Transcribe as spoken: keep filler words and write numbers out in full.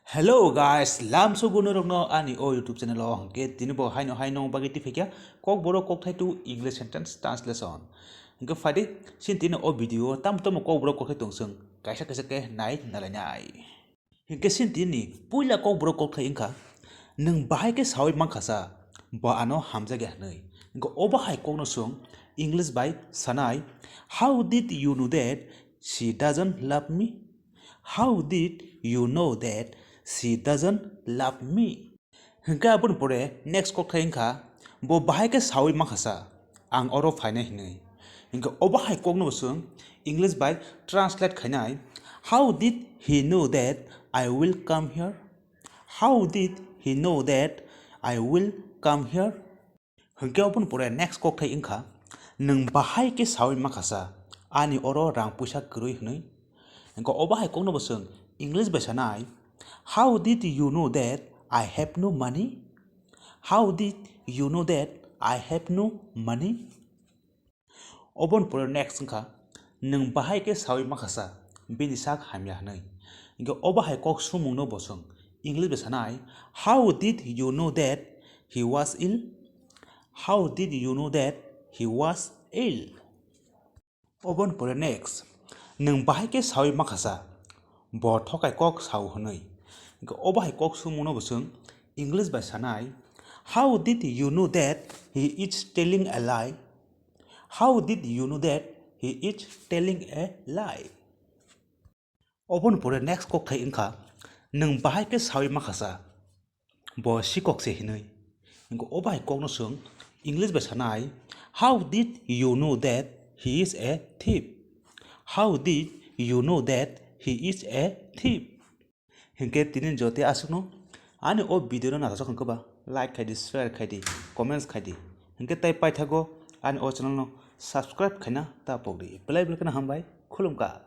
Hello guys, lamso guno rokno ani o YouTube channel o hwnkhe tini bo haino haino bagwi tiphikya Kokborok kokthai to English sentence translation. Hwnkhe phaidi sin tini o video tam tamo Kokborok kokthai tong chwng kaisa kaisa khe nai nalainai. Hwnkhe sin tini puila Kokborok kokthai wngkha, nwng bahai khe sawi mankha sa, bo ano hamjakya hwnwi. Hwnkhe o bahai kokno chwng English bai sanai, "How did you know that she doesn't love me? How did you know that she doesn't love me?" Hwnkhe aboni pore next kokthai wngkha, bo bahai khe sawi mankha sa, ang oro phainai hwnwi. Hwnkhe o bahai kokno bo chwng English bai translate khainai, "How did he know that I will come here? How did he know that I will come here?" Hwnkhe oboni pore next kokthai wngkha, nwng bahai khe sawi mankha sa, ani oro rang puisa kwrwi hwnwi. Hwnkhe o bahai kokno bo chwng English bai sanai, "How did you know that I have no money? How did you know that I have no money?" Oboni pore next wngkha, nwng bahai khe sawi mankha sa, bini sak hamya hwnwi. Hwnkhe o bahai kok sumungno bo chwng English bai sanai, "How did you know that he was ill? How did you know that he was ill?" Oboni pore next, nwng bahai khe sawi mankha sa, bo thokai kok sao hwnwi. Hwnkhe o bahai kok sumungno bo chwng English bai sanai, "How did you know that he is telling a lie? How did you know that he is telling a lie?" Oboni pore next kokthai wngkha, nwng bahai khe sawi mankha sa, bo sikok se hwnwi. Hwnkhe o bahai kokno chwng English bai sanai, "How did you know that he is a thief? How did you know that he is a thief?" Hwnkhe tini jote aswkno ani o video no nathasok hwnkhe ba like khaidi, share khaidi, comments khaidi. Hwnkhe tai paithago ani o channel no subscribe khaina ta pokdi. Belai belai kheno hambai, khulumkha.